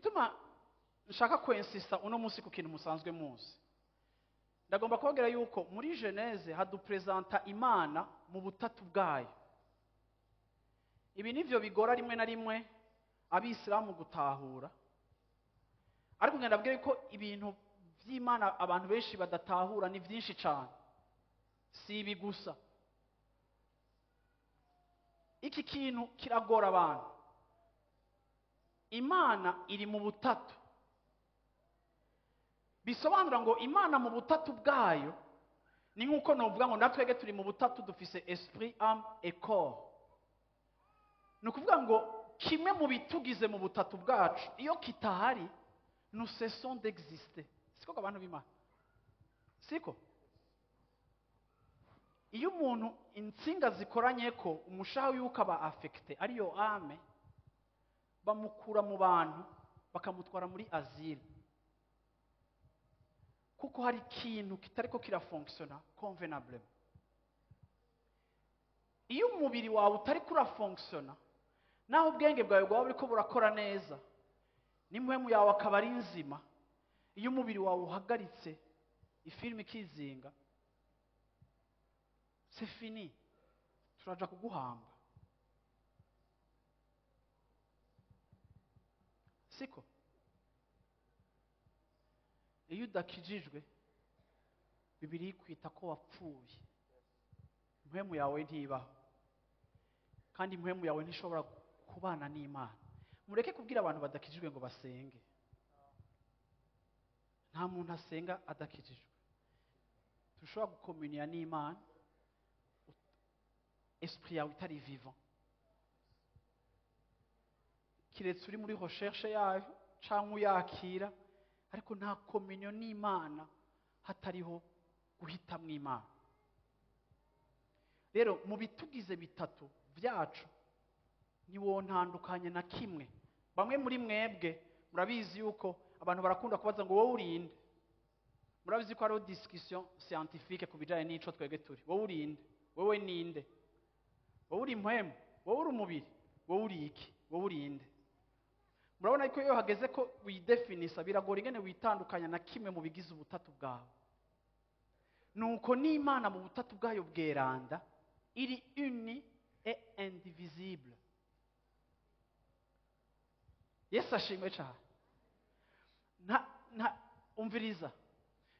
Igituma nshaka kwensista uno munsi ku kintu musanzwe muzi, ndagomba kubabwira yuko muri Genèse hadupresenta Imana mu butatu bwayo. Ibi nivyo bigora rimwe na rimwe abisilamu gutahura, ariko ngenda ndabwira yuko ibintu vy'Imana abantu benshi badatahura ni vyinshi cane, si ibi gusa. Iki kintu kiragora abantu. Imana iri mu butatu, bisobanura ngo Imana mu butatu bwayo ni nk'uko novuga ngo natwege turi mu butatu, dufise esprit, âme et corps. Ni ukuvuga ngo kimwe mu bitugize mu butatu bwacu iyo kitahari, nous cessons d'exister. Siko abantu b'Imana, siko? Iyo umuntu intsinga zikoranye ko umushaha wiwe ukaba affecté, ariyo âme, bamukura mu bantu bakamutwara muri asile, kuko hari ikintu kitariko kirafonctionna convenablement. Iyo umubiri wawe utariko urafonctionna, naho ubwenge bwawe bwaba buriko burakora neza n'impwemu yawe akaba ari nzima, iyo umubiri wawe uhagaritse ifilimi ikizinga, c'est fini, turaja kuguhamba. Siko? Iyo udakijijwe, Bibiliya ikwita ko wapfuye. Impwemu yawe ntibaho, kandi impwemu yawe ntishobora kubana n'Imana. Mureke kubwira abantu badakijijwe ngo basenge. Nta muntu asenga adakijijwe. Tushobora gukomuniya n'Imana esprit yawe itari vivant, kiretse uri muri recherche yayo canke uyakira, ariko nta communion n'Imana hatariho guhitamwo Imana. Rero mu bitugize bitatu vyacu ntiwontandukanye na kimwe. Bamwe muri mwebwe murabizi yuko abantu barakunda kubaza ngo wowe urinde. Murabizi ko hariho discussion scientifique ku bijanye n'ico twebwe turi. Wowe urinde, wowe ninde, wowe uri impwemu, wowe uri umubiri, wowe uri iki, wowe urinde. Murabona ko iyo hageze ko widefinisa biragora ingene witandukanya na kimwe mu bigize ubutatu bwawe. Nuko n'Imana mu butatu bwayo bweranda iri uni et indivisible. Yesu ashimwe cyane. Nta umviriza,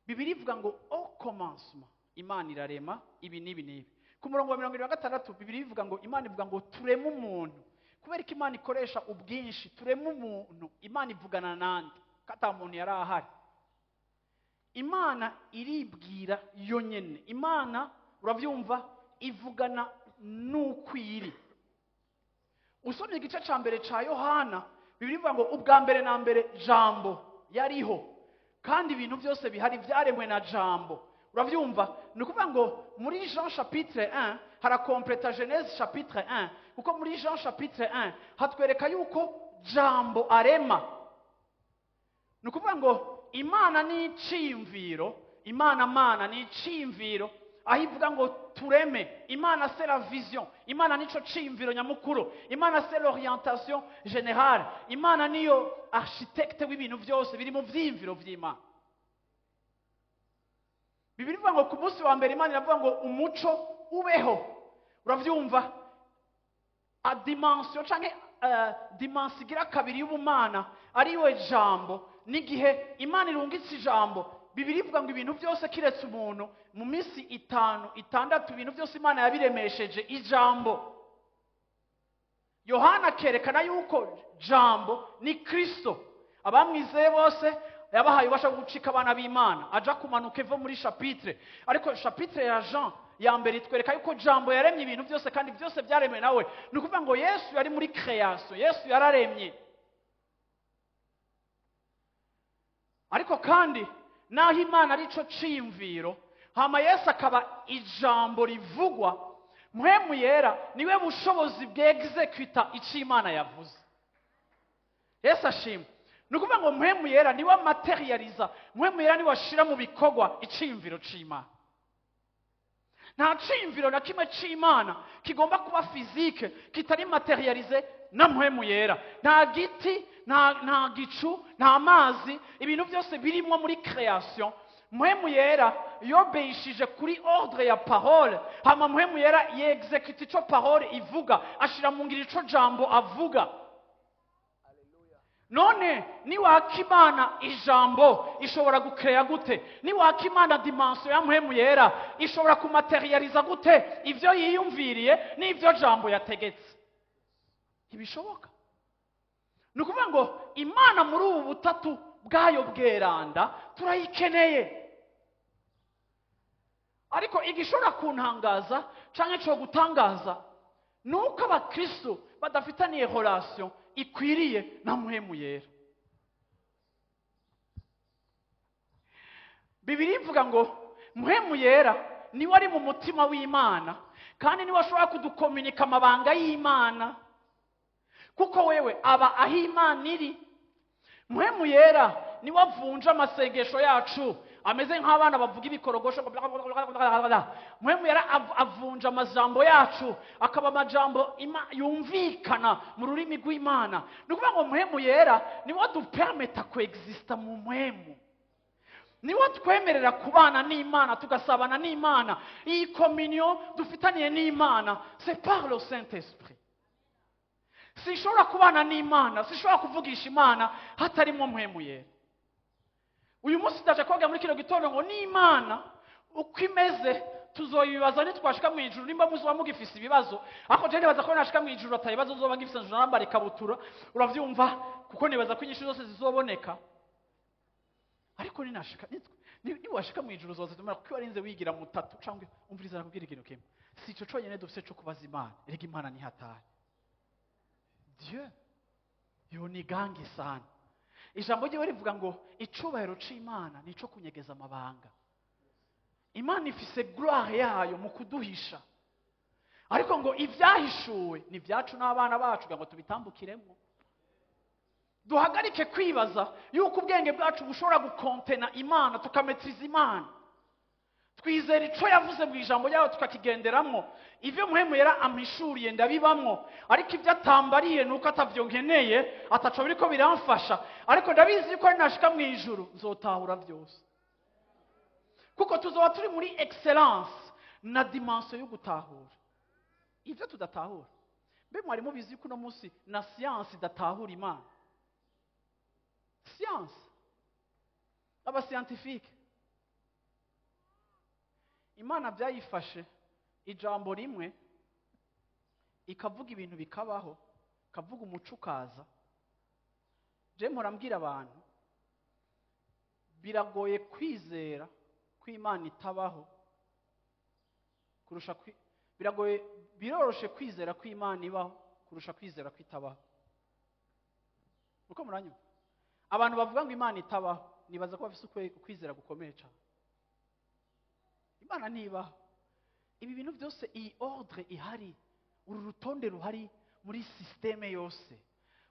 Bibiliya ivuga ngo au commencement Imana irarema ibi n'ibi n'ibi. Ku murongo wa 76 Bibiliya ivuga ngo Imana ivuga ngo tureme umuntu. Kubera ko Imana ikoresha ubwinshi, tureme umuntu, Imana ivugana nande ko ata muntu yari ahari? Imana iribwira yonyene. Imana, uravyumva, ivugana n'uko iri. Usomye igice ca mbere ca Yohana, Bibiliya ivuga ngo ubwa mbere na mbere Jambo yariho, kandi ibintu byose bihari vyaremwe na Jambo. Uravyumva? Ni ukuvuga ngo muri Jean chapitre 1 harakompleta Genèse chapitre 1, kuko muri Jean chapitre 1 hatwereka yuko Jambo arema. Ni ukuvuga ngo Imana ni iciyumviro, Imana mana ni iciyumviro, aho ivuga ngo tureme. Imana c'est la vision, Imana nico ciyumviro nyamukuru, Imana c'est l'orientation générale, Imana niyo architecte w'ibintu byose biri mu vyiyumviro vy'Imana. Bibiliya ivuga ngo ku munsi wa mbere Imana iravuga ngo umuco ubeho. Uravyumva? A dimension canke dimension igira kabiri y'ubumana ariwe Jambo. N'igihe Imana irungitse ijambo, Bibiliya ivuga ngo ibintu byose kiretse umuntu, mu minsi 5 6 ibintu byose Imana yabiremesheje ijambo. Yohana akerekana yuko Jambo ni Kristo. Abamwizeye bose yabahaye ububasha bwo gucika abana b'Imana. Aja kumanuka evo muri chapitre, ariko chapitre ya Jean ya mbere itwereka yuko Jambo yaremye ibintu byose kandi byose byaremwe nawe. Ni ukuvuga ngo Yesu yari muri création, Yesu yararemye. Ariko kandi naho Imana arico ciyumviro, hama Yesu akaba ijambo rivugwa, Mpwemu Yera niwe bushobozi bw'executa ico Imana yavuze. Yesu ashimwe. Ni ukuvuga ngo Mpwemu Yera niwe materializa, Mpwemu Yera niwe ashira mu bikorwa iciyumviro c'Imana. Nta ciyumviro na kimwe c'Imana kigomba kuba physique kitari materialize na Mpwemu Yera. Nta giti, Nta gicu, nta mazi, ibintu byose birimo muri création, Mpwemu Yera yobeyishije kuri ordre ya parole. Hama Mpwemu Yera yexécute ico parole ivuga, ashira mu ngiro ico jambo avuga. None niwaka Imana ijambo, ishobora gukeya gute? Niwaka Imana dimension ya Mpwemu Yera, ishobora kumaterializa gute ivyo yiyumviriye n'ivyo jambo yategetse? Ntibishoboka. Ni ukuvuga ngo Imana muri ubu butatu bwayo bweranda turayikeneye. Ariko igishobora kuntangaza canke co gutangaza ni uko abakristo badafitaniye relation ikwiriye na Mpwemu Yera. Bibiliya ivuga ngo Mpwemu Yera niwe ari mu mutima w'Imana, kandi niwe ashobora kudukominika amabanga y'Imana, kuko wewe aba aho Imana iri. Mpwemu Yera niwe avunja amasengesho yacu ameze nk'abana bavuga ibikorogosho ngo bla bla bla bla bla. Mpwemu Yera avunja amajambo yacu akaba amajambo yumvikana mu rurimi rw'Imana. Ni ukuvuga ngo Mpwemu Yera niwe adupermeta kuexista mu mpwemu, niwe twemerera kubana n'Imana, tugasabana n'Imana. Iyi communion dufitaniye n'Imana, c'est par le Saint-Esprit. Sinshobora kubana n'Imana, sinshobora kuvugisha Imana hatarimo Mpwemu Yera. Uyu munsi ndaje kubabwira muri kino gitondo ngo n'Imana uko imeze tuzoyibaza nitwashika mu ijuru, nimba muzoba mugifise ibibazo. Ariko je nibaza ko nashika mu ijuru ata ibibazo nzoba ngifise, nzoba nambara ikabutura, uravyumva, kuko nibaza ko inyishu zose zizoboneka. Ariko niwashika mu ijuru uzoza tumara, kuko warinze wigira mutatu cyangwa umviriza nakubwira ikintu kimwe. Si ico conyene dufise co kubaza Imana. Erega Imana ni hatari. Dieu yonigange sana. Ijambo ryiwe rivuga ngo icubahiro c'Imana nico kunyegeza amabanga. Imana ifise gloire yayo mu kuduhisha, ariko ngo ivyahishuwe ni vyacu n'abana bacu kugira ngo tubitambukiremo. Duhagarike kwibaza yuko ubwenge bwacu bushobora gukontena Imana, tukametriza Imana. Twizera ico yavuze mu ijambo ryayo tukakigenderamwo. Ivyo Mpwemu Yera ampishuriye ndabibamwo, ariko ivyo atambariye nuko atavyo nkeneye, ataco biriko biramfasha. Ariko ndabizi yuko nashika mu ijuru nzotahura vyose, kuko tuzoba turi muri excellence na dimension yo gutahura ivyo tudatahura. Mbe mwari mubizi yuko uno munsi na science idatahura Imana? Science, abascientifique, Imana byayifashe ijambo rimwe ikavuga ibintu bikabaho, ikavuga umuco ukaza. Je mpora mbwira abantu, biragoye kwizera ko Imana itabaho kurusha biragoye, biroroshe kwizera ko Imana ibaho kurusha kwizera ko itabaho. Uko muranyumva? Abantu bavuga ngo Imana itabaho, nibaza ko bafise ukwizera gukomeye cyane. Imana ntibaho. Ibi bintu byose, iyi ordre ihari, uru rutonde ruhari muri systeme yose,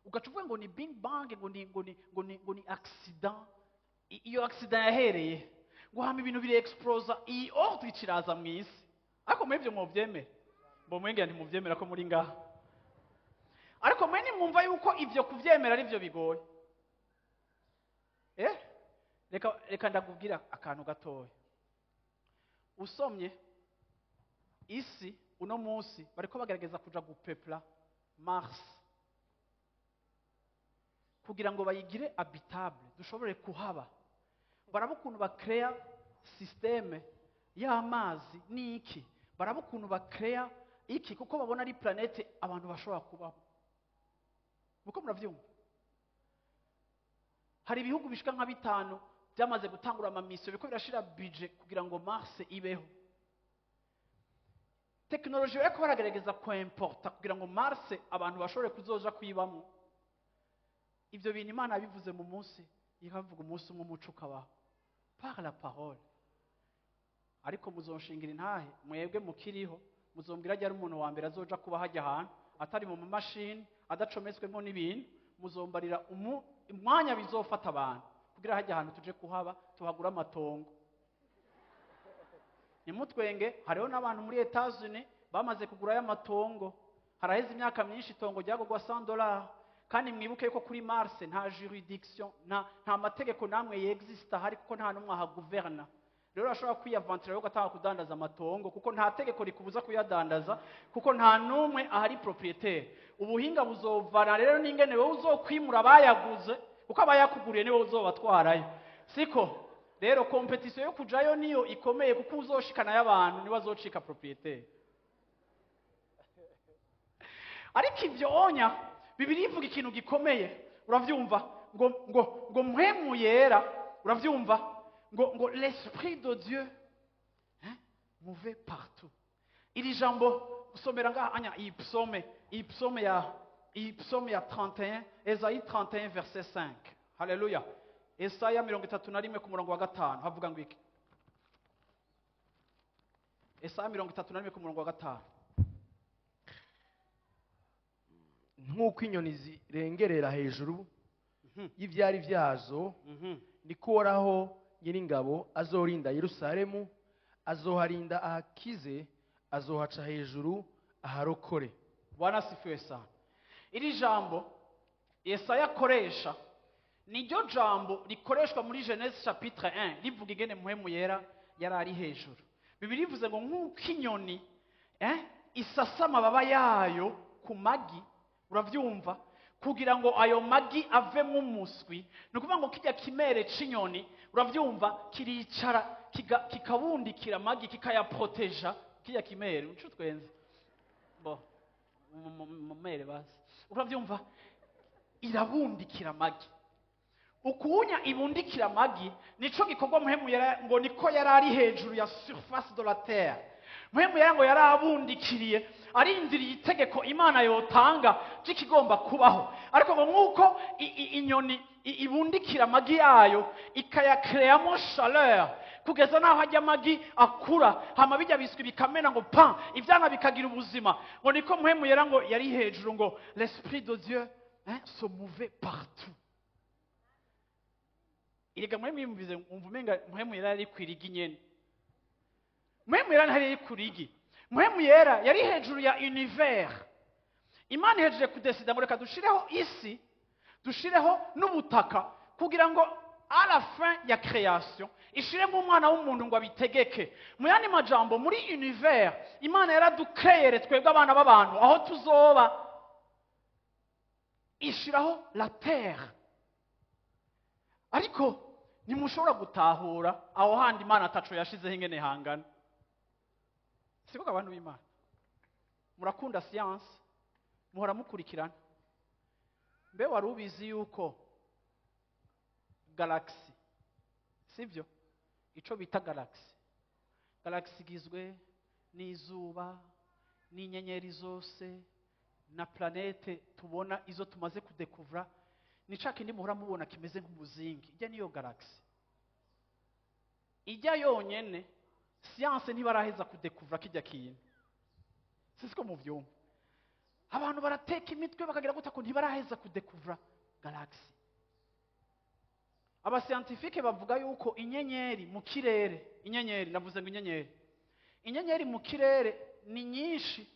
ugaca uvuga ngo ni big bang, ngo ni accident. Iyo accident yahereye ngo hama ibintu biri explosa, iyi ordre ikiraza mu isi. Ariko mwebwe mwovyemera, mbo mwenge ntimuvyemera ko muri ngaha. Ariko mwe nimwumva yuko ivyo kuvyemera ari byo bigoye. Reka ndakubwira akantu gatoya. Usomye isi uno munsi bariko bagerageza kuja gupepla Mars kugira ngo bayigire habitable, dushobore kuhaba. Baraba ukuntu bakrea systeme y'amazi n'iki, baraba ukuntu bakrea iki, kuko babona ari planete abantu bashobora kubaho. Muko muravyumva? Hari ibihugu bishika nka 5 byamaze gutangura ama mission, biko birashira budget kugira ngo Mars ibeho. Teknoloji bariko baragerageza kuimporta kugira ngo Mars abantu bashobore kuzoja kuyibamo. Ivyo bintu Imana yabivuze mu munsi, ikavuga umunsi umwe umuco ukabaho par la parole. Ariko muzonshingira intahe mwebwe mukiriho, muzombwira ryari umuntu wa mbere azoja kuba hajya ahantu atari mu mashini, adacometswemo n'ibintu. Muzombarira umwanya bizofata abantu kugira hajya ahantu tuje kuhaba, tuhagura amatongo. Nimutwenge, hariho n'abantu muri Etats-Unis bamaze kugura y'amatongo. Haraheze imyaka myinshi itongo ryagurwa $100. Kandi mwibuke yuko kuri Mars nta juridiction, nta mategeko namwe yexista ahari, kuko nta n'umwe ahaguverna. Rero urashobora kwiyavantura rero ugatanga kudandaza amatongo, kuko nta tegeko rikubuza kuyadandaza, kuko nta n'umwe ahari propriétaire. Ubuhinga buzovana rero n'ingene wowe uzokwimura abayaguze, kuko abayakuguriye niwe uzobatwarayo, siko? Rero compétition yo kujayo niyo ikomeye, kuko uzoshikana y'abantu niwe azocika propriétaire. Ariko ivyo onya, Bibiliya ivuga ikintu gikomeye, uravyumva, ngo Mpwemu Yera, uravyumva, ngo l'esprit de Dieu, hein, mouvait partout. Iri jambo usomera ngaha anya iyi psaume ya 31, Esaïe 31 verset 5. Haleluya! Esaya 31 ku murongo wa 5 havuga ngo iki? Esaya 31 ku murongo wa 5. Nk'uko inyoni zirengerera hejuru y'ibyari byazo, niko Uhoraho Nyiringabo azorinda Yerusalemu, azoharinda ahakize, azohaca hejuru aharokore. Bwana asifiwe sana. Iri jambo Yesaya akoresha niryo jambo rikoreshwa muri Genèse chapitre 1, rivuga ingene Mpwemu Yera yari ari hejuru. Bibiliya ivuze ngo nk'uko inyoni isasa amababa yayo ku magi, uravyumva, kugira ngo ayo magi avemo umuswi. Ni ukuvuga ngo kijya kimere c'inyoni, uravyumva, kiricara kikabundikira amagi, kikayaproteja. Kijya kimere uco twenze bo mumere basi, uravyumva, irabundikira amagi. Ukunya ibundikira amagi, nico gikorwa Mpwemu Yera, ngo niko yari ari hejuru ya surface de la terre. Mpwemu Yera ngo yari abundikiriye, arindiriye itegeko Imana yotanga ry'ikigomba kubaho. Ariko ngo nk'uko inyoni ibundikira amagi yayo, ikayakreyamo chaleur kugeza n'aho ajya amagi akura, hama bijya biswi bikamena ngo pan, ivyana bikagira ubuzima, ngo niko Mpwemu Yera ngo yari hejuru, ngo l'esprit de Dieu, hein, se mouvait partout. Erega mwe mwiyumvize, umva umenga Mpwemu Yera yari kwirigi nyene. Mpwemu Yera ntari kurigi, Mpwemu Yera yari hejuru ya univers. Imana ihejeje kudesida ngo reka dushireho isi, dushireho n'ubutaka, kugira ngo à la fin ya création ishiremo umwana w'umuntu ngo abitegeke. Mu yandi majambo, muri univers Imana yaradukreyere twebwe abana b'abantu aho tuzoba, ishiraho la terre. Ariko ntimushobora gutahura aho handi Imana ataco yashizeho ingene hangana, siko? Abantu b'Imana, murakunda science, muhora mukurikirana. Mbe wari ubizi yuko galaxy, sibyo, ico bita galaxy, galaxy igizwe n'izuba n'inyenyeri zose na planète tubona, izo tumaze kudekuvura, ni ca kindi muhora mubona kimeze nk'umuzingi? Ijya niyo galaxy, ijya yonyene science ntibaraheza kudekuvura kijya kintu, sisiko muvyumva? Abantu barateka imitwe bakagira gutya ko ntibaraheza kudekuvura galaxy. Abascientifiques bavuga yuko inyenyeri mu kirere, inyenyeri, navuze ngo inyenyeri, inyenyeri mu kirere ni nyinshi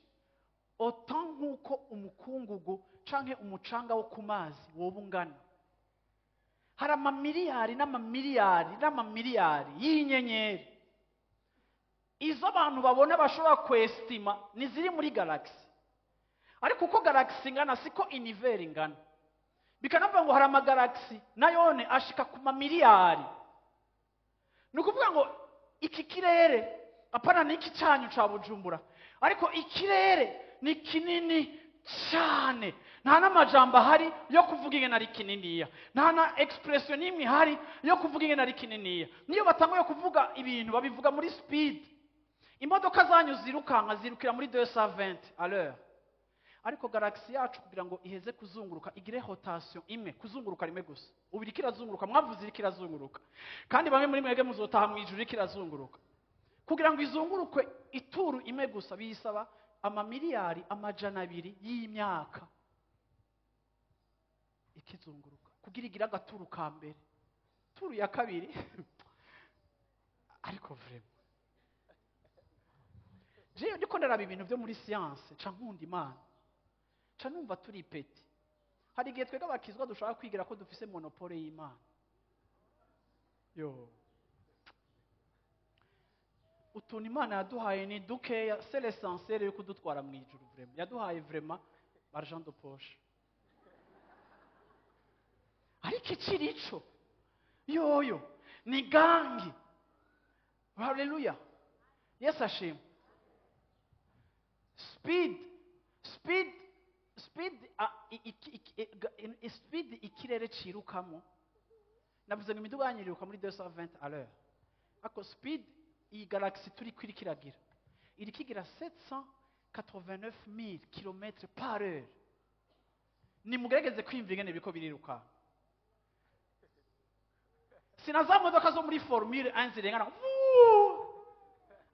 autant nk'uko umukungugu canke umucanga wo ku mazi woba ungana. Hari amamiliyari n'amamiliyari n'amamiliyari y'inyenyeri. Izo abantu babona bashobora kwestima ni ziri muri galaxy, ariko uko galaxy ingana siko univers ingana. Bikanavuga ngo hari amagalaxy nayone ashika ku mamiliyari. Ni ukuvuga ngo iki kirere, apana n'iki cyanyu ca Bujumbura, ariko ikirere ni kinini cyane. Nta n'amajambo ahari yo kuvuga ingene ari kininiya, nta na expression n'imwe ihari yo kuvuga ingene ari kininiya. Niyo batanguye kuvuga ibintu, babivuga muri speed. Imodoka zanyu zirukanka zirukira muri 220 à l'heure, ariko galaxy yacu kugira ngo iheze kuzunguruka, igire rotation imwe, kuzunguruka rimwe gusa, ubu iriko irazunguruka, mwavuze iriko irazunguruka, kandi bamwe muri mwebwe muzotaha mu ijuru iriko irazunguruka. Kugira ngo izungurukwe ituru imwe gusa bisaba amamiliyari 200 y'imyaka ikizunguruka, kugira igire agaturu ka mbere, turu ya kabiri. Ariko vraiment, jewe ndiko ndaraba ibintu byo muri science, ca nkunda Imana, ca numva turi petits. Hari igihe twebwe abakizwa dushaka kwigira ko dufise monopole y'Imana. Yo, utuntu Imana yaduhaye ni dukeya, c'est l'essentiel yo kudutwara mu ijuru. Vraiment yaduhaye vraiment argent de poche, ariko ikirico yoyo ni gangi. Haleluya, Yesu ashimwe. Speed, speed, speed, speed ikirere cirukamo, navuze ngo imiduga yanyu iriruka muri 220 à l'heure, ariko speed iyi galaxie turi kwiriko iragira, iriko igira 789 000 km par heure. Nimugerageze kwiyumva ingene biriko biriruka. Sina za modoka zo muri Formule 1 zirengana. Vuuu!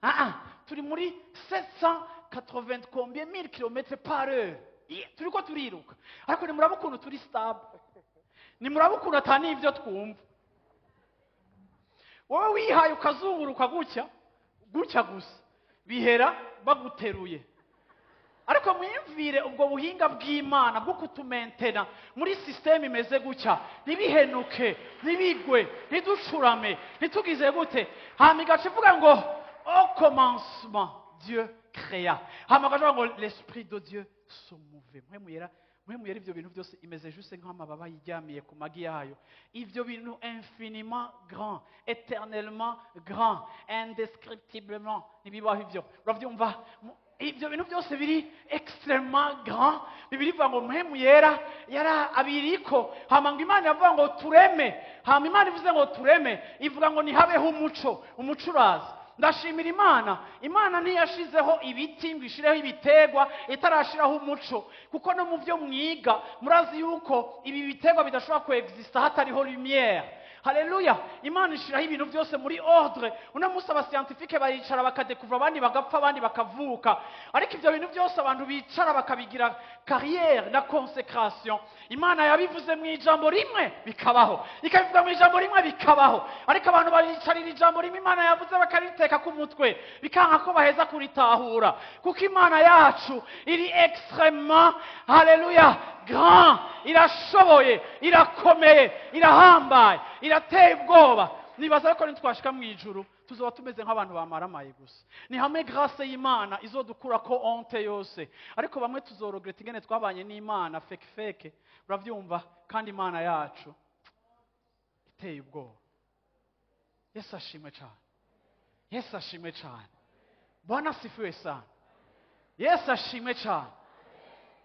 Ah, ah, turi muri 780 combien mille km par heure. Turiko turiruka, ariko nimuraba ukuntu turi stable, nimuraba ukuntu ata n'ivyo twumva. Wowe wihaye ukazunguruka gutya gutya gusa, bihera baguteruye. Ariko mwiyumvire ubwo buhinga bw'Imana bwo kutumentena muri système imeze gutya, ntibihenuke, ntibigwe, ntiducurame, ntitugize gute. Hama igaca ivuga ngo: "Au commencement Dieu créa." Hama igaca ivuga ngo: "L'esprit de Dieu se mouvait." Mpwemu Yera, Mpwemu Yera, ivyo bintu byose imeze juste nk'amababa yiryamiye ku magi yayo. Ivyo bintu infiniment grand, éternellement grand, indescriptiblement, ntibibaho ivyo. Uravyumva? Ibyo bintu byose biri extrêmement grand. Bibiliya ivuga ngo Mpwemu Yera yari abiriko. Hama ngo Imana iravuga ngo: "Tureme." Hama Imana ivuze ngo: "Tureme", ivuga ngo: "Ntihabeho umuco." Umuco uraza. Ndashimira Imana. Imana ntiyashizeho ibiti ngo ishireho ibiterwa itarashiraho umuco, kuko no mu byo mwiga murazi yuko ibi biterwa bidashobora kuexista hatariho lumière. Haleluya! Imana ishiraho ibintu byose muri ordre. Uno munsi aba scientifiques baricara bakadekuvura, abandi bagapfa, abandi bakavuka, ariko ibyo bintu byose abantu bicara bakabigira carrière na consécration, Imana yabivuze mu ijambo rimwe bikabaho, ikabivuga mu ijambo rimwe bikabaho. Ariko abantu baricarira ijambo rimwe Imana yavuze bakariteka ku mutwe, bikanka ko baheza kuritahura, kuko Imana yacu iri extrêmement, haleluya, grand. Irashoboye, irakomeye, irahambaye, irateye ubwoba. Nibaza ko nitwashika mu ijuru tuzoba tumeze nk'abantu bamaramaye gusa. Ni hamwe grâce y'Imana izodukura ko honte yose, ariko bamwe tuzorogreta ingene twabanye n'Imana fake fake. Uravyumva? Kandi Imana yacu iteye ubwoba. Yesu ashimwe cyane, Yesu ashimwe cyane. Bwana asifiwe sana. Yesu ashimwe cyane,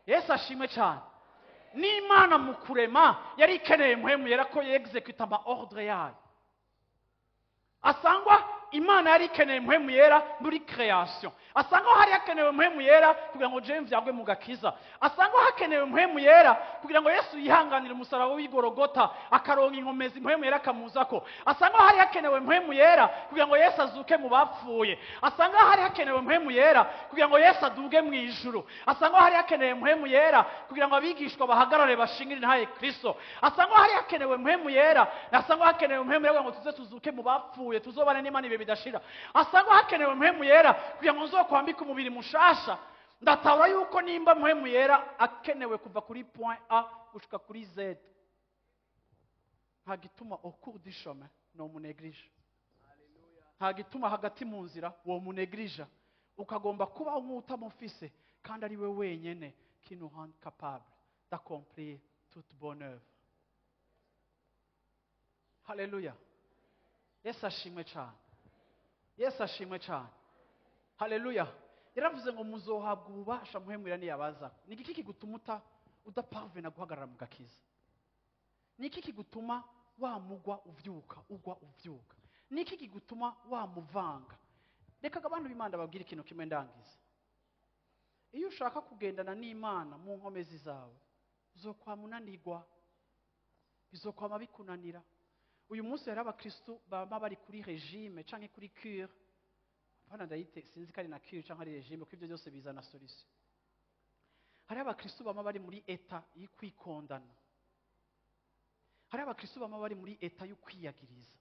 Yesu ashimwe cyane. N'Imana mu kurema yari ikeneye Mpwemu Yera ko yexecuta ama ordre yayo. Asangwa Imana yari ikeneye Mpwemu Yera muri création, asangwa hari hakenewe Mpwemu Yera kugira ngo jewe mvyagwe mu gakiza, asangwa hakenewe Mpwemu Yera kugira ngo Yesu yihanganire umusaraba w'Igorogota, akaronka inkomezi, Mpwemu Yera akamuzako, asangwa hari hakenewe Mpwemu Yera kugira ngo Yesu azuke mu bapfuye, asangwa hari hakenewe Mpwemu Yera kugira ngo Yesu aduge mu ijuru, asangwa hari hakenewe Mpwemu Yera kugira ngo abigishwa bahagarare bashingire intahe Kristo, asangwa hari hakenewe Mpwemu Yera, asangwa hakenewe Mpwemu Yera kugira ngo tuze tuzuke mu bapfuye, tuzobane n'Imana ibihe bidashira, asangwa hakenewe Mpwemu Yera kugira ngo nzokwambike umubiri mushasha. Ndatahura yuko nimba Mpwemu Yera akenewe kuva kuri point A gushika kuri Z, nta gituma au cours du chemin no munéglige, nta gituma hagati mu nzira uwo munéglige, ukagomba kubaho nk'utamufise, kandi ari we wenyene qui nous rend capable d'accomplir toute bonne œuvre. Haleluya, Yesu ashimwe cyane, Yesu ashimwe cyane. Haleluya! Yaravuze ngo muzohabwa ububasha Mpwemu Yera niyabaza. Ni iki kigutuma udaparvena guhagarara mu gakiza? Ni iki kigutuma wamugwa, uvyuka, ugwa, uvyuka? Ni iki kigutuma wamuvanga? Reka abantu b'Imana babwire ikintu kimwe ndangiza. Iyo ushaka kugendana n'Imana mu nkomezi zawe, uzokwama unanirwa, bizokwama bikunanira. Uyu munsi hari abakristo baba bari kuri régime canke kuri cure. Hano ndayite, sinzi ko ari na cure canke ari régime, kuko ibyo byose bizana solution. Hari abakristo bama bari muri état y'ukwikondana, hari abakristo bama bari muri état y'ukwiyagiriza.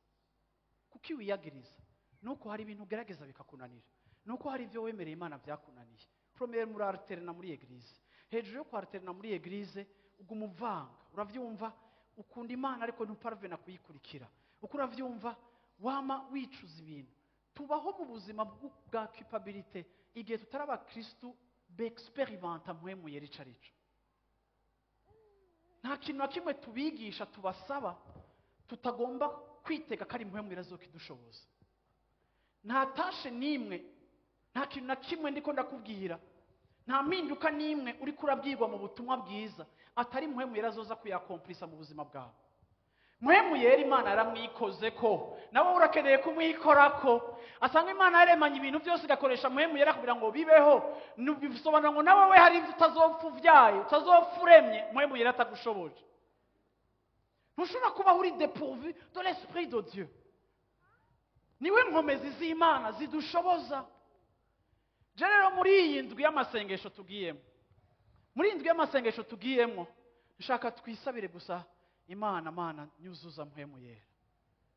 Kuko iyo wiyagiriza, nuko hari ibintu ugerageza bikakunanira, nuko hari ibyo wemereye Imana byakunaniye. Première, muri alterna muri église, hejuru yo kwarterna muri église. Uguma uvanga, uravyumva? Ukunda Imana ariko ntuparvena kuyikurikira. Uko uravyumva? Wama wicuza ibintu. Tubaho mu buzima bwa culpabilité igihe tutari abakristu bexperimenta Mpwemu Yera ico arico. Nta kintu na kimwe tubigisha, tubasaba, tutagomba kwitega ko ari Mpwemu Yera azokidushoboza. Nta tâche n'imwe, nta kintu na kimwe ndiko ndakubwira, nta mpinduka n'imwe uriko urabwirwa mu butumwa bwiza atari Mpwemu Yera azoza kuyacomplisa mu buzima bwawe. Mpwemu Yera, Imana yaramwikoze ko nawe urakeneye kumwikorako. Asanga Imana yaremanye ibintu byose, igakoresha Mpwemu Yera kugira ngo bibeho. Bisobanura ngo nawe we hari ibyo utazopfa uvyaye, utazopfa uremye, Mpwemu Yera atagushoboje. Ntushobora kubaho uri dépourvu de l'Esprit de Dieu. Niwe nkomezi z'Imana zidushoboza. Je rero muri iyi ndwi y'amasengesho tugiyemo, muri iyi ndwi y'amasengesho tugiyemo, nshaka twisabire gusa Imana: Mana, nyuzuza Mpwemu Yera.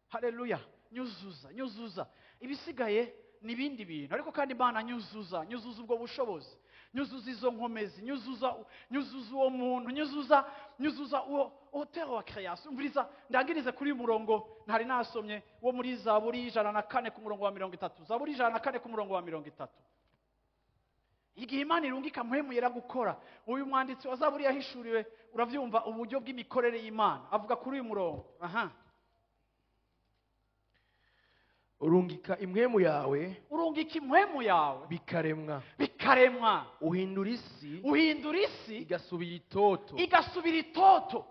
Haleluya! Nyuzuza, nyuzuza. Ibisigaye ni ibindi bintu, ariko kandi Imana, nyuzuza, nyuzuza ubwo bushobozi, nyuzuza izo nkomezi, nyuzuza, nyuzuza uwo muntu, nyuzuza, nyuzuza uwo auteur wa création. Umviriza, ndangirize kuri uyu murongo ntari nasomye wo muri Zaburi 104 ku murongo wa 30. Zaburi 104 ku murongo wa 30. Igihe Imana irungika Mpwemu Yera gukora, uyu mwanditsi wa Zaburi yahishuriwe, uravyumva, uburyo bw'imikorere y'Imana. Avuga kuri uyu murongo aha. Urungika impwemu yawe, Urungika impwemu yawe, bikaremwa. Bikaremwa. Uhindura isi, Uhindura isi, igasubira itoto. Igasubira itoto.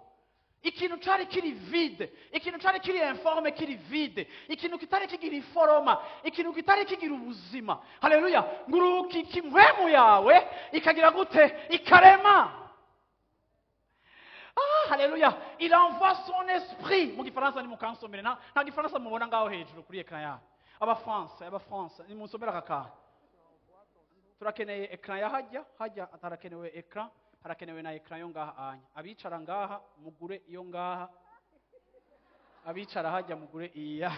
Ikintu cari kiri vide, ikintu cari kiri informe, kiri vide, ikintu kitari kigira iforoma, ikintu kitari kigira ubuzima. Haleluya! Ngurukika impwemu yawe, ikagira gute? Ikarema. Ah, haleluya! Il envoie son esprit. Mu gifaransa nimukansomere. Nta gifaransa mubona ngaho hejuru kuri écran yayo? Abafaransa, abafaransa, nimunsomere aka kantu. Turakeneye écran ya hajya hajya, harakenewe écran, harakenewe na écran yo ngaha anya. Abicara ngaha mugure iyo ngaha, abicara hajya mugure iya.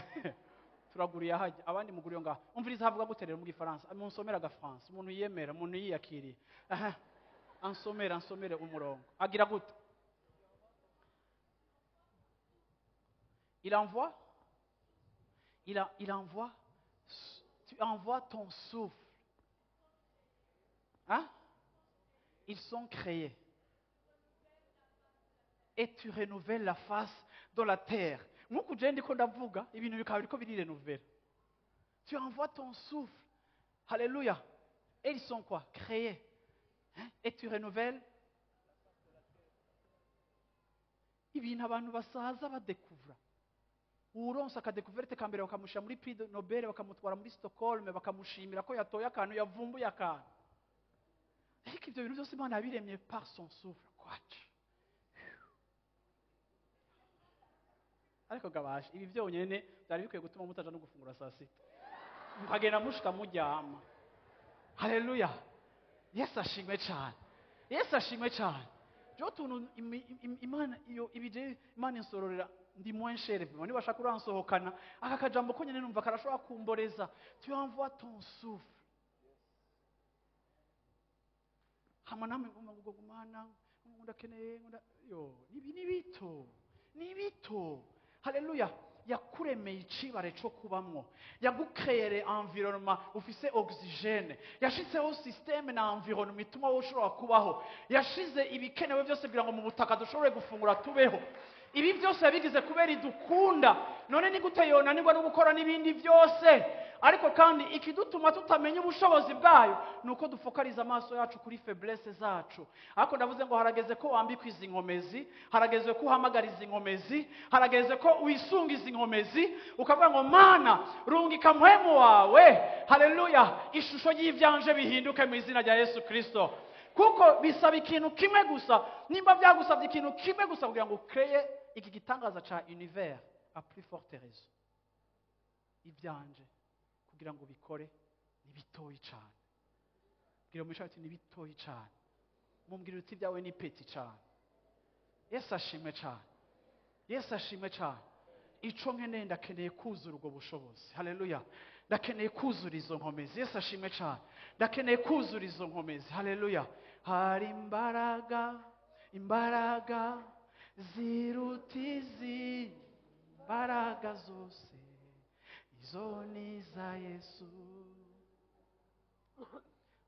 Turaguriye hajya, abandi mugure iyo ngaha. Umviriza, havuga gute rero mu gifaransa? Munsomere agafaransa. Umuntu yiyemera, umuntu yiyakiriye, aha ansomere, ansomere umurongo. Agira gute? Il envoie, il envoie, tu envoies ton souffle. Hein? Ils sont créés. Et tu renouvelles la face de la terre. Nk'uku je ndiko ndavuga, ibintu bikaba biriko birirenuvera. Tu envoies ton souffle. Alléluia. Et ils sont quoi? Créés. Hein? Et tu renouvelles. Ibintu abantu basaza badekuvura, uwuronsa akadécouverte ka mbere bakamushyira muri Prix Nobel, bakamutwara muri Stockholm, bakamushimira ko yatoye akantu, yavumbuye akantu. Ariko ibyo bintu byose Imana yabiremye par son souffle. Kwacu ariko gabasha, ibi byonyine byari bikwiye gutuma mutaja no gufungura saa sita, mukagenda mushika muryama. Haleluya! Yesu ashimwe cyane, Yesu ashimwe cyane. Jo tuntu Imana iyo ibije, Imana insororera, ndi moins cher vraiment. Niba ashaka uransohokana, aka kajambo ko nyene numva karashobora kumboreza. Tu envoies ton souffle. Hama namwe nguma ngo gumana ngo ndakeneye ngo yo nibi ni bito, ni bito. Haleluya! Yakuremeye icibare co kubamwo, yagukreyere environnement ufise oxygène, yashitseho système na environnement ituma wowe ushobora kubaho, yashize ibikenewe byose kugira ngo mu butaka dushobore gufungura, tubeho. Ibi byose yabigize kubera idukunda. None ni gute yonanirwa no gukora n'ibindi byose? Ariko kandi ikidutuma tutamenya ubushobozi bwayo ni uko dufokaliza amaso yacu kuri faiblesse zacu. Ariko ndavuze ngo harageze ko wambikwa izi nkomezi, harageze ko uhamagara izi nkomezi, harageze ko wisunga izi nkomezi, ukavuga ngo: Mana, rungika Mpwemu wawe. Haleluya! Ishusho y'ivyanje bihinduke mu izina rya Yesu Kristo. Kuko bisaba ikintu kimwe gusa. Nimba byagusabye ikintu kimwe gusa kugira ngo ukreye iki gitangaza ca univers, à plus forte raison ibyanje kugira ngo bikore ni bitoyi cane. Bwira umushati ni bitoyi cane. Mumbwira uti: ibyawe ni petit cane. Yesu ashimwe cane, Yesu ashimwe cane. Ico nkeneye, ndakeneye kuzura ubwo bushobozi. Haleluya! Ndakeneye kuzura izo nkomezi. Yesu ashimwe cane. Ndakeneye kuzura izo nkomezi. Haleluya! Hari imbaraga. Imbaraga ziruta izi mbaraga zose, izo ni iza Yesu.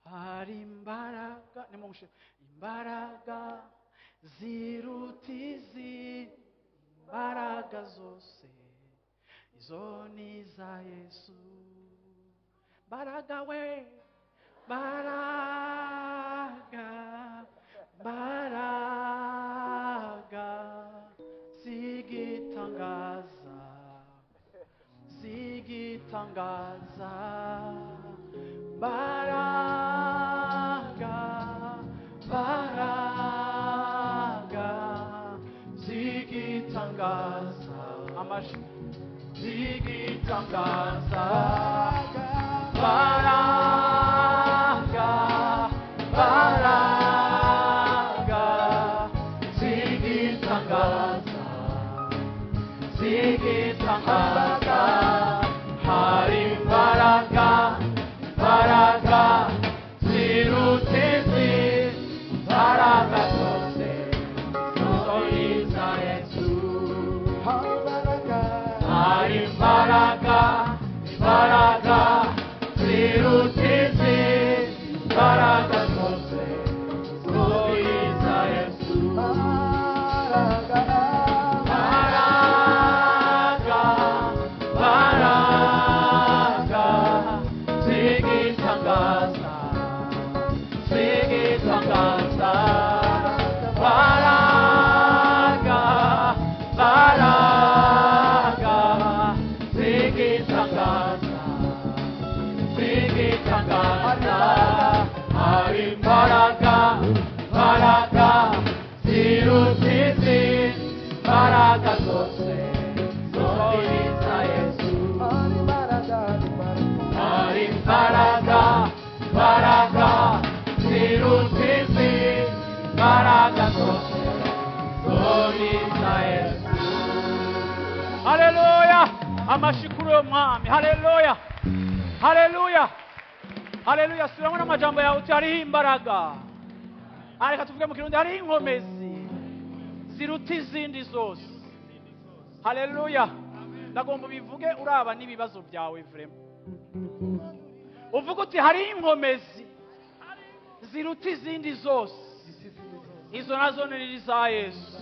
Hari imbaraga, nimunshe, imbaraga ziruta izi mbaraga zose, izo ni iza Yesu. Mbaraga we, mbaraga, mbaraga zigitangaza, zigitangaza, mbaraga, mbaraga zigitangaza, amashi zigitangaza, mbaraga, mbaraga zigitangaza, zigitangaza. Hari imbaraga, imbaraga ziruta izi mbaraga zose, izo ni iza Yesu. Hari imbaraga, imbaraga ziruta izi mbaraga zose, izo ni iza Yesu. Mbaraga, mbaraga zigitangaza, zigitangaza, mbaraga, mbaraga zigitangaza, zigitangaza. Hari imbaraga, imbaraga ziruta izi mbaraga zose, zo ni iza Yesu. Hari imbaraga, imbaraga ziruta izi mbaraga zose, zo ni iza Yesu. Haleluya! Amashi kuri uwo mwami. Haleluya, haleluya, haleluya. Subiramo n'amajambo yawe uti hariho imbaraga. Reka tuvuge mu Kirundi, hariho inkomezi ziruta izindi zose. Haleluya. Ndagomba ubivuge uraba n'ibibazo byawe vraiment. Uvuga uti hariho inkomezi ziruta izindi zose, izo nazo ni iza Yesu.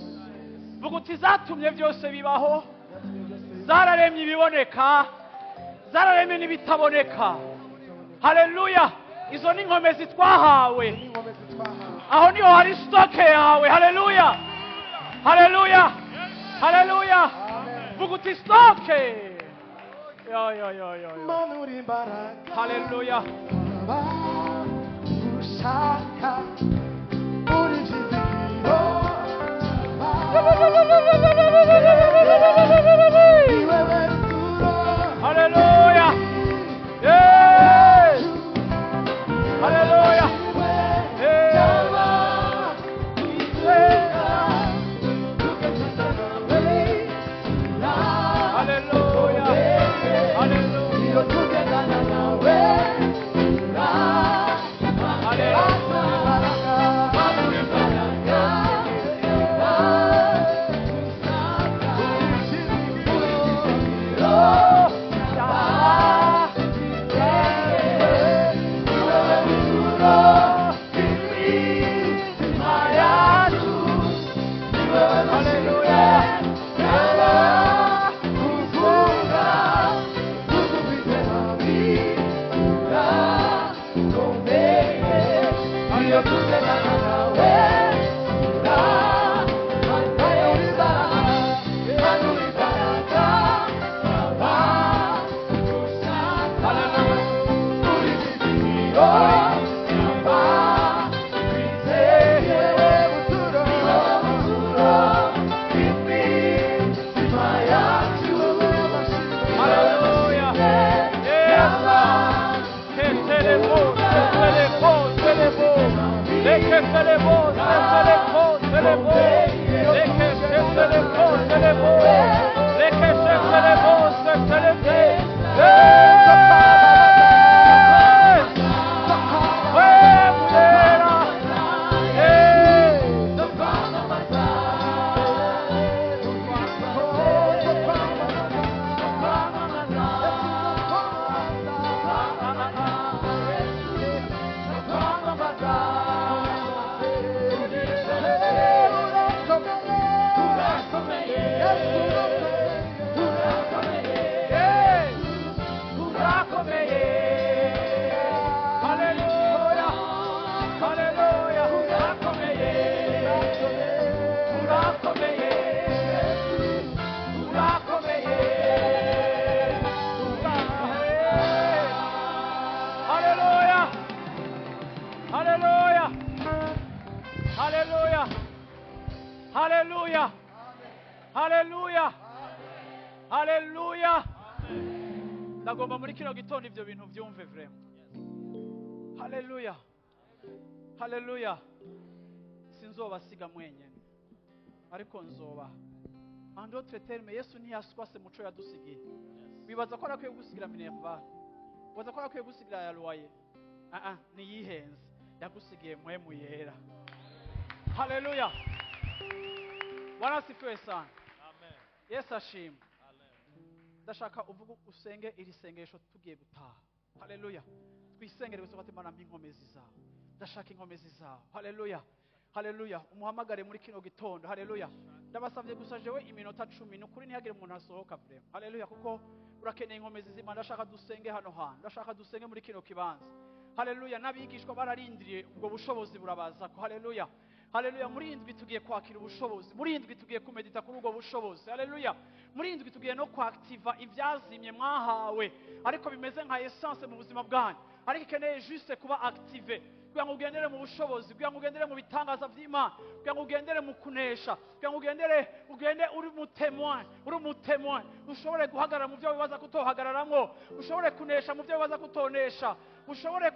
Vuga uti zatumye byose bibaho, zararemye ibiboneka, zararemye n'ibitaboneka. Haleluya. Izo ni inkomezi twahawe. Aho niho hari stock yawe. Haleluya, haleluya, haleluya. Vuga uti stock. Yo, yo, yo, yo, yo. Manura imbaraga. Haleluya. Gushaka uri byizigiro, ni wewe ruturo. Haleluya. Yes. Haleluya. Yes. Haleluya, haleluya. Haleluya. Yes. Ketelebo, ketelebo, telebo. Leketelebo, ketelebo, telebo. Leketelebo, telebo. Leketelebo, ketelebo. Yes. Wemera. Yes. Haleluya. Ndagomba muri kino gitondo ivyo bintu vyumve vraiment. Haleluya, haleluya. Sinzobasiga mwenyene, ariko nzoba. En d'autres termes, Yesu ntiyaswase muco yadusigiye. Wibaza ko arakwiye gusigira minerval? Wibaza ko arakwiye gusigira ya loyer? Ah ah, niyihenze, yagusigiye Mpwemu Yera. Haleluya. Bwana asifiwe sana. Yesu ashimwe. Ndashaka uvuge, usenge iri sengesho tugiye gutaha. Haleluya. Twisengere gusa ati: "Mana, mpa inkomezi zawe, ndashaka inkomezi zawe." Haleluya, haleluya. Umuhamagare muri kino gitondo. Haleluya. Ndabasabye gusa jewe iminota 10, ni ukuri ntihagire umuntu asohoka vraiment. Haleluya, kuko urakeneye inkomezi z'Imana. Ndashaka dusenge hano hantu, ndashaka dusenge muri kino kibanza. Haleluya. N'abigishwa bararindiriye ubwo bushobozi burabazako. Haleluya, haleluya. Muri iyi ndwi tugiye kwakira ubushobozi, muri iyi ndwi tugiye kumedita kuri ubwo bushobozi. Haleluya. Muri iyi ndwi tugiye no kwaktiva ibyazimye mwahawe, ariko bimeze nka essence mu buzima bwanyu, ariko ikeneye juste kuba activé kugira ngo ugendere mu bushobozi, kugira ngo ugendere mu bitangaza by'Imana, kugira ngo ugendere mu kunesha, kugira ngo ugendere, ugende uri mu témoin, uri umu témoin, ushobore guhagarara mu byo wibaza kutohagararamwo, ushobore kunesha mu byo wibaza kutonesha, ushobore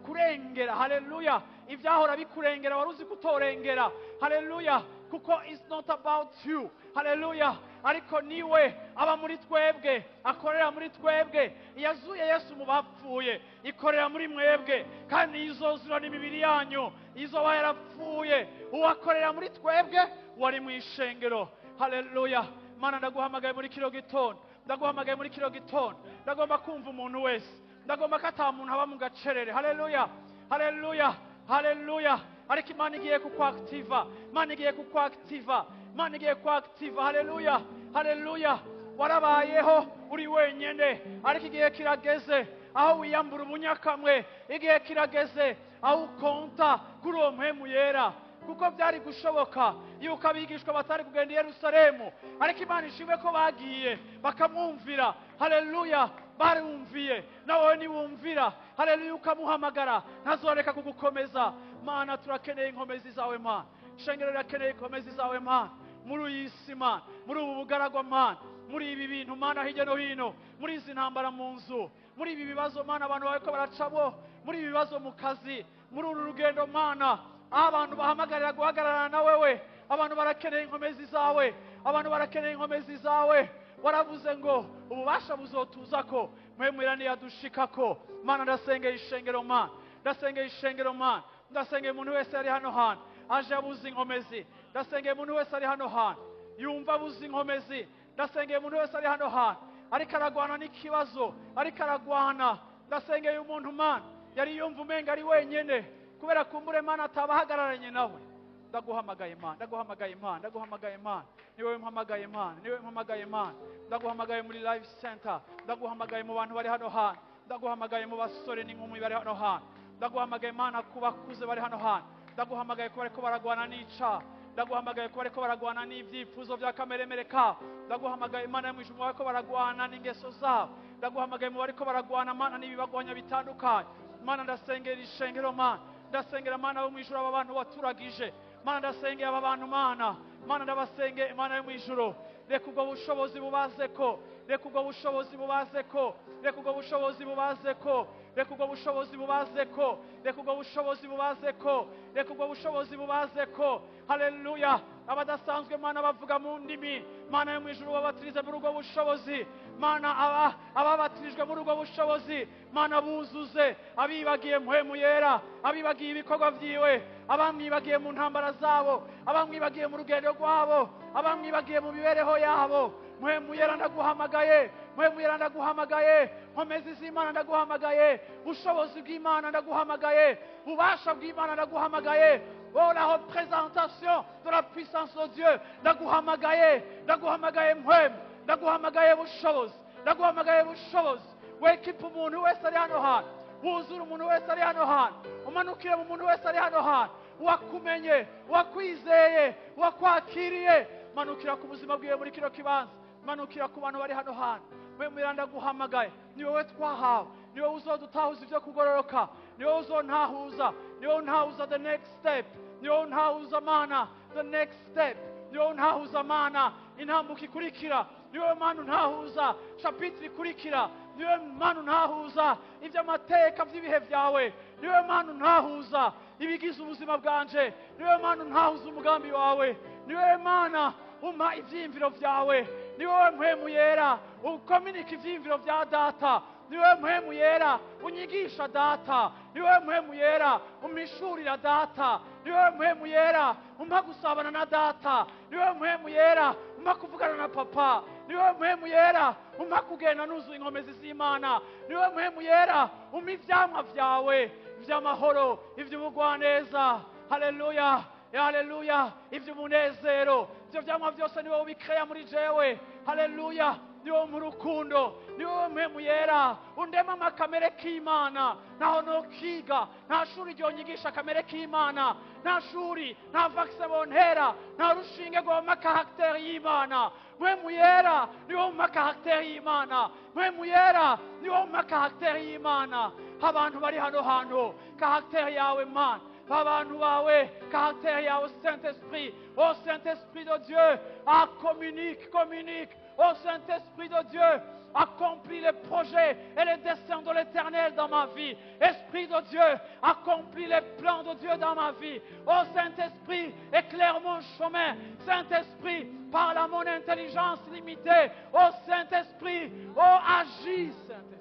kurengera. Haleluya. Ibyahora bikurengera wari uzi kutorengera. Haleluya. Kuko it's not about you, haleluya, ariko niwe aba muri twebwe, akorera muri twebwe. Yazuye Yesu mu bapfuye, ikorera muri mwebwe, kandi izozura n'imibiri yanyu izoba yarapfuye. Uwakorera muri twebwe wari mu ishengero. Haleluya. Mana, ndaguhamagaye muri kino gitondo, ndaguhamagaye muri kino gitondo. Ndagomba kumva umuntu wese, ndagomba ko ata muntu aba mu gacerere. Haleluya, haleluya, haleluya. Ariko Imana igiye kukwakitiva, Imana igiye kukwakitiva, Imana igiye kwakitiva. Haleluya, haleluya. Warabayeho uri wenyine, ariko igihe kirageze aho wiyambura ubunyakamwe, igihe kirageze aho ukonta kuri uwo Mpwemu Yera. Kuko byari gushoboka yuko abigishwa batari kugenda i Yerusalemu, ariko Imana ishimwe ko bagiye bakamwumvira. Haleluya. Barumviye, nawe niwumvira, haleluya, ukamuhamagara, ntazoreka kugukomeza. Mana, turakeneye inkomezi zawe. Mana, shengero rirakeneye inkomezi zawe. Mana, muri iyi si, Mana, muri ubu bugaragwa, Mana, muri ibi bintu, Mana, hirya no hino, muri izi ntambara mu nzu, muri ibi bibazo, Mana, abantu bariko baracamo, muri ibi bibazo mu kazi, muri uru rugendo, Mana, aho abantu bahamagarira guhagararana na wewe, abantu barakeneye inkomezi zawe, abantu barakeneye inkomezi zawe. Waravuze ngo ububasha buzotuza ko Mpwemu Yera niyadushikako. Mana, ndasengeye ishengero. Mana, ndasengeye ishengero. Mana, ndasengeye umuntu wese ari hano hantu aje abuze inkomezi. Ndasengeye umuntu wese ari hano hantu yumva abuze inkomezi. Ndasengeye umuntu wese ari hano hantu ariko aragwana n'ikibazo, ariko aragwana. Ndasengeye umuntu, Mana, yari yumva umenga ari wenyene kubera kumbure, Mana, ataba ahagararanye nawe. Ndaguhamagaye, Mana, ndaguhamagaye, Mana, ndaguhamagaye. Mana, ni wowe mpamagaye. Mana, ni wowe mpamagaye. Mana, ndaguhamagaye muri Life Center, ndaguhamagaye mu bantu bari hano hantu, ndaguhamagaye mu basore n'inkumi bari hano hantu, ndaguhamagaye, Mana, ku bakuze bari hano hantu, ndaguhamagaye ko bariko baragwana n'icaha, ndaguhamagaye ko bariko baragwana n'ibyifuzo bya kameremere kabo, ndaguhamagaye, Imana yo mu ijuru, mu bariko baragwana n'ingeso zabo, ndaguhamagaye mu bariko baragwana, Mana, n'ibibagwanya bitandukanye. Mana, ndasengera ishengero. Mana, ndasengera, Mana yo mu ijuru, aba bantu waturagije. Mana, ndasengera aba bantu. Mana, Mana, ndabasengeye. Imana yo mu ijuru, reka ubwo bushobozi bubaze ko, reka ubwo bushobozi bubaze ko, reka ubwo bushobozi bubaze ko, reka ubwo bushobozi bubaze ko, reka ubwo bushobozi bubaze ko, reka ubwo bushobozi bubaze ko. Haleluya. Abadasanzwe, Mana, bavuga mu ndimi, Mana yo mu ijuru, babatirize muri ubwo bushobozi. Mana, aba ababatirijwe muri ubwo bushobozi, Mana, buzuze. Abibagiye Mpwemu Yera, abibagiye ibikorwa vyiwe, abamwibagiye mu ntambara zabo, abamwibagiye mu rugendo rwabo, abamwibagiye mu mibereho yabo, Mpwemu Yera, ndaguhamagaye. Mpwemu Yera, ndaguhamagaye. Nkomezi z'Imana, ndaguhamagaye. Bushobozi bw'Imana, ndaguhamagaye. Bubasha bw'Imana, ndaguhamagaye. Oh, la représentation de la puissance de Dieu, ndaguhamagaye, ndaguhamagaye. Mpwemu, ndaguhamagaye. Bushobozi, ndaguhamagaye. Bushobozi, wekipa umuntu wese ari hano hantu, wuzure umuntu wese ari hano hantu, umanukire mu muntu wese ari hano hantu, wakumenye, wakwizeye, wakwakiriye. Manukira ku buzima bwiwe muri kino kibanza, manukira ku bantu bari hano hantu. Mpwemu, ndaguhamagaye. Ni wowe twahawe, ni wowe uzodutahuza ibyo kugororoka, ni wowe uzontahuza, ni wowe untahuza the next step, ni wowe untahuza, Mana, the next step, ni wowe untahuza, Mana, intambuko ikurikira. Ni wowe Mana untahuza chapitre ikurikira. Ni wowe Mana untahuza iby'amateka by'ibihe byawe. Ni wowe Mana untahuza ibigize ubuzima bwanje. Ni wowe Mana untahuza umugambi wawe. Ni wowe Mana umpa ivyiyumviro vyawe. Ni wowe Mpwemu Yera ukominika ivyiyumviro vya Data. Ni wowe Mpwemu Yera unyigisha Data. Ni wowe Mpwemu Yera umpishurira Data. Ni wowe Mpwemu Yera umpa gusabana na Data. Ni wowe Mpwemu Yera umpa kuvugana na Papa. Ni wowe Mpwemu Yera umpa kugenda nuzuye inkomezi z'Imana. Ni wowe Mpwemu Yera umpa ivyamwa vyawe ivy'amahoro, ivy'ubugwaneza, haleluya, haleluya, ivy'umunezero. Ivyo vyamwa vyose ni wowe ubikeya muri jewe, haleluya. Ni wowe mu rukundo, ni wowe Mpwemu Yera undema amakamere k'Imana. Naho nokiga, nta shuri ryonyigisha akamere k'Imana, nta shuri, nta vaccin bontera, nta rushinge rwompa caractère y'Imana. Mpwemu Yera ni wowe umpa caractère y'Imana. Mpwemu Yera ni wowe umpa caractère y'Imana. Abantu bari hano hantu, caractère yawe Mana, abantu bawe, caractère yawe Saint-Esprit. Oh Saint-Esprit de Dieu, ah, communique, communique. Oh Saint-Esprit de Dieu, accomplis les projets et les desseins de l'Éternel dans ma vie. Esprit de Dieu, accomplis les plans de Dieu dans ma vie. Oh Saint-Esprit, éclaire mon chemin. Saint-Esprit, parle à mon intelligence limitée. Oh Saint-Esprit, oh agis, Saint-Esprit.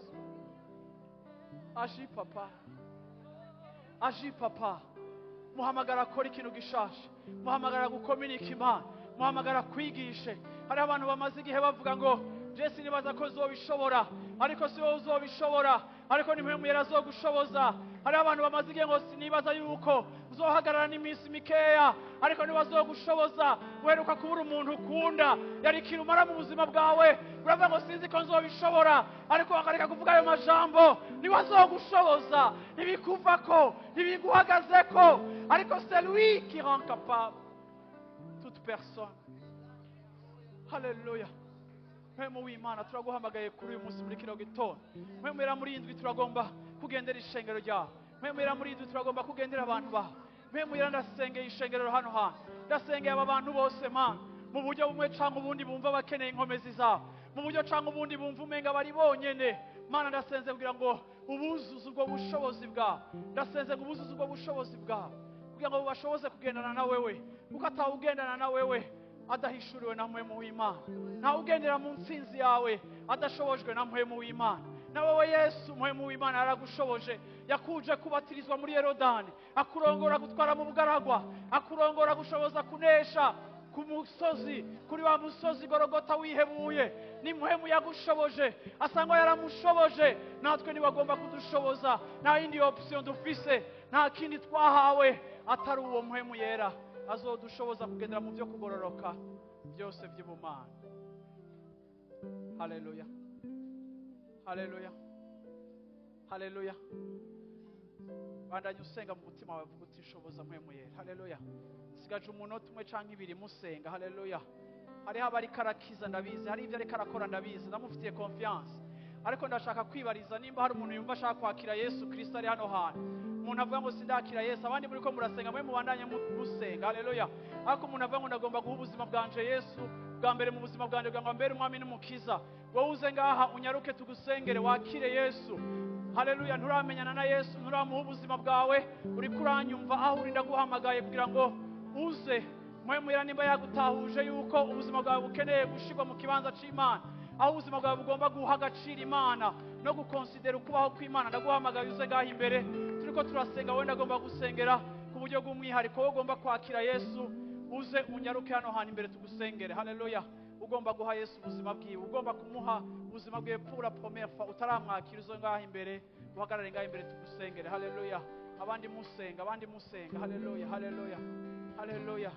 Agis, Papa. Agis, Papa. Muhamagara akora ikintu gishasha. Muhamagara gukominika Imana. Muhamagara kwigishe. Hari abantu bamaze igihe bavuga ngo je sinibaza ko nzobishobora, ariko si wowe uzobishobora, ariko ni Mpwemu Yera azogushoboza. Hari abantu bamaze igihe ngo sinibaza yuko uzohagarara n'iminsi mikeya, ariko niwe azogushoboza. Uheruka kubura umuntu ukunda, yari ikintu umara mu buzima bwawe, uravuga ngo sinzi ko nzobishobora, ariko wakareka kuvuga ayo majambo. Niwe azogushoboza, ntibikuvako, ntibiguhagazeko, ariko c'est lui qui rend capable toute personne. Haleluya. Mpwemu w'Imana, turaguhamagaye kuri uyu munsi muri kino gitondo. Mpwemu Yera, muri iyi ndwi turagomba kugendera ishengero ryawe. Mpwemu Yera, muri iyi ndwi turagomba kugendera abantu bawe. Mpwemu Yera, ndasengeye ishengero hano hantu, ndasengeye aba bantu bose Mana, mu buryo bumwe cyangwa ubundi bumva bakeneye inkomezi zawe, mu buryo cyangwa ubundi bumva umenga bari bonyene. Mana, ndasenze kugira ngo ubuzuze ubwo bushobozi bwawe. Ndasenze ngo ubuzuze ubwo bushobozi bwawe kugira ngo bubashoboze kugendana na wewe, kuko atawugendana na wewe adahishuriwe na Mpwemu w'Imana. Ntawe ugendera mu ntsinzi yawe adashobojwe na Mpwemu w'Imana. Na wowe Yesu, Mpwemu w'Imana yaragushoboje, yakuje kubatirizwa muri Yorodani, akurongora gutwara mu bugaragwa, akurongora gushoboza kunesha ku musozi, kuri wa musozi Gorogota wihebuye. Ni Mpwemu yagushoboje, asangwa yaramushoboje, natwe niwagomba kudushoboza. Nta yindi option dufise, nta kindi twahawe atari uwo Mpwemu Yera azodushoboza kugendera mu byo kugororoka byose by'ubumana. Haleluya, haleluya, haleluya. Bandanye usenga mu mutima wawe, vuga uti nshoboza Mpwemu Yera. Haleluya. Sigaje umunota umwe canke ibiri musenga. Haleluya. Hariho abariko arakiza, ndabizi. Hari ibyo ariko arakora, ndabizi, ndamufitiye confiance. Ariko ndashaka kwibariza nimba hari umuntu yumva ashaka kwakira Yesu Kristo ari hano hantu, umuntu avuga ngo sindakira Yesu. Abandi muri ko murasenga, mwe mubandanye musenga. Haleluya. Ariko umuntu avuga ngo ndagomba guha ubuzima bwanje Yesu bwa mbere mu buzima bwanje, kugira ngo ambere umwami n'umukiza, wowe uze ngaha unyaruke tugusengere wakire Yesu. Haleluya. Nturamenyana na Yesu, nturamuha ubuzima bwawe, uriko uranyumva aho uri, ndaguhamagaye kugira ngo uze. Mpwemu Yera nimba yagutahuje yuko ubuzima bwawe bukeneye gushirwa mu kibanza c'Imana, aho ubuzima bwawe bugomba guha agaciro Imana no gukonsidera ukubaho kw'Imana, ndaguhamagaye uze ngaha imbere. Turiko turasenga, wowe ndagomba gusengera ku buryo bw'umwihariko. Wowe ugomba kwakira Yesu, uze unyaruke hano hantu imbere tugusengere. Haleluya. Ugomba guha Yesu ubuzima bwiwe, ugomba kumuha ubuzima bwiwe pour la première fois, utaramwakira, uze ngaha imbere, uhagarare ngaha imbere tugusengere. Haleluya. Abandi musenga, abandi musenga. Haleluya, haleluya, haleluya,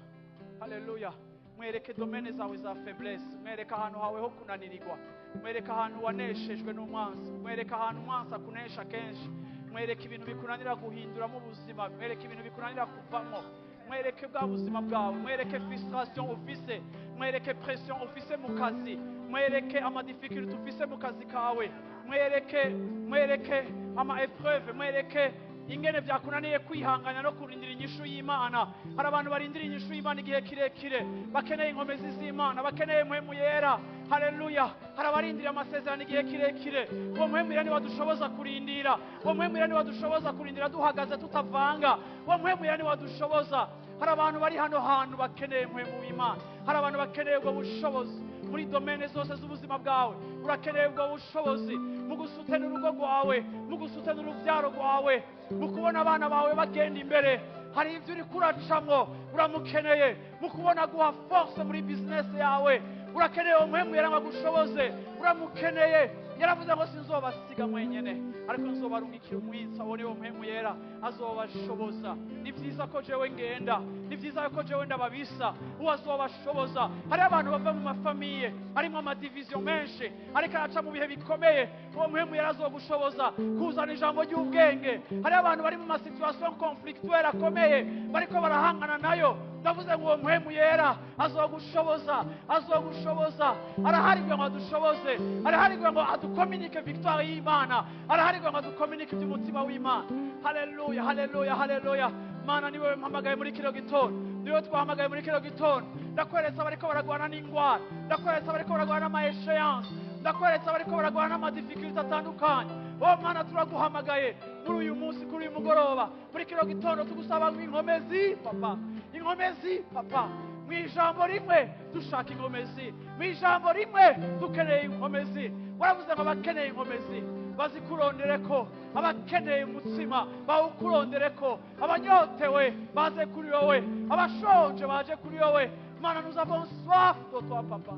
haleluya. Mwereke domaines zawe za faiblesse, mwereke ahantu hawe ho kunanirirwa, mwereke ahantu waneshejwe n'umwansi, mwereke ahantu umwansi akunesha kenshi, mwereke ibintu bikunanira guhinduramo ubuzima, mwereke ibintu bikunanira kuvamo, mwereke bwa buzima bwawe, mwereke frustration ufise, mwereke pression ufise mu kazi, mwereke amadifficultés ufise mu kazi kawe, mwereke, mwereke ama épreuves, mwereke ingene byakunaniye kwihangana no kurindira inyishu y'Imana. Hari abantu barindira inyishu y'Imana igihe kirekire, bakeneye inkomezi z'Imana, bakeneye Mpwemu Yera. Haleluya. Hari abarindiriye amasezerano igihe kirekire. Uwo Mpwemu Yera niwe adushoboza kurindira. Uwo Mpwemu Yera niwe adushoboza kurindira duhagaze tutavanga. Uwo Mpwemu Yera niwe adushoboza. Hari abantu bari hano hantu bakeneye Mpwemu w'Imana. Hari abantu bakeneye ubwo bushobozi muri domaine zose z'ubuzima bwawe. Urakeneye ubwo bushobozi mu gusutena urugo rwawe, mu gusutena urubyaro rwawe, mu kubona abana bawe bagenda imbere. Hari ibyo uri kuracamwo, uramukeneye mu kubona guha force muri business yawe. Urakeneye uwo Mpwemu Yera ngo agushoboze, uramukeneye. Yaravuze ngo sinzobasiga mwenyene, ariko nzobarungikira umwitsa. Uwo ni wo Mpwemu Yera azobashoboza. Ni byiza ko jewe ngenda, ni byiza ko jewe ndababisa, uwo azobashoboza. Hari abantu bava mu ma familles harimo ama divisions menshi, ariko araca mu bihe bikomeye. Uwo Mpwemu Yera azogushoboza kuzana ijambo ry'ubwenge. Hari abantu bari mu ma situations conflictuelles akomeye, bariko barahangana nayo. Ndavuze ngo uwo Mpwemu Yera azogushoboza, azogushoboza. Arahari kugira ngo adushoboze, arahari kugira ngo adukominike victoire y'Imana, arahari kugira ngo adukominike iby'umutima w'Imana. Haleluya, haleluya, haleluya. Mana, ni wewe mpamagaye muri kino gitondo, ni wewe twahamagaye muri kino gitondo. Ndakweretse abariko baragwana n'ingwara, ndakweretse abariko baragwana n'ama échéances, ndakweretse abariko baragwana n'ama difficultés atandukanye. Oh Mana, turaguhamagaye muri uyu munsi, kuri uyu mugoroba, muri kino gitondo, tugusaba ngo inkomezi, Papa, inkomezi, Papa. Mu ijambo rimwe dushaka inkomezi, mu ijambo rimwe dukeneye inkomezi. Waravuze ngo abakeneye inkomezi bazikurondereko, abakeneye umutsima bawukurondereko, abanyotewe baze kuri wowe, abashonje baje kuri wowe. Mana, nous avons soif de toi, Papa.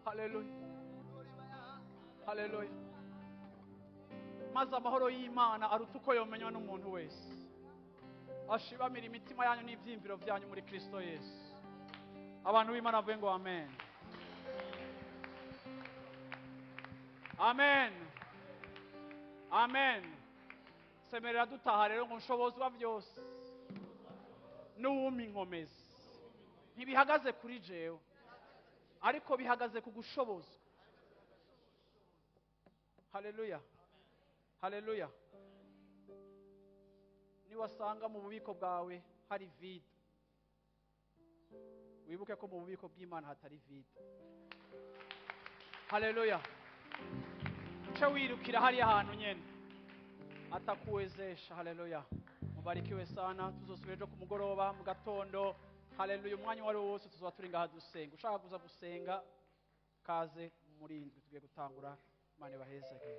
Haleluya, haleluya. Maze amahoro y'Imana aruta uko yomenywa n'umuntu wese ashibamira imitima yanyu n'ibyiyumviro byanyu muri Kristo Yesu. Abantu b'Imana bavuge ngo amen, amen, amen. Semerera dutaha rero ngo nshobozwa byose n'uwumpa inkomezi. Ntibihagaze kuri jewe, ariko bihagaze ku gushobozwa. Haleluya, haleluya. Niwasanga mu bubiko bwawe hari vide, wibuke ko mu bubiko bw'Imana hatari vide. Haleluya. Uce wirukira hariya hantu nyene atakuwezesha. Haleluya. Mubarikiwe sana. Tuzosubira ejo ku mugoroba, mu gatondo. Haleluya. Umwanya uwo ari wo wose tuzoba turi ngaha dusenga. Ushaka kuza gusenga, kaze. Muri iyi ndwi tugiye gutangura. Imana ibahezagire.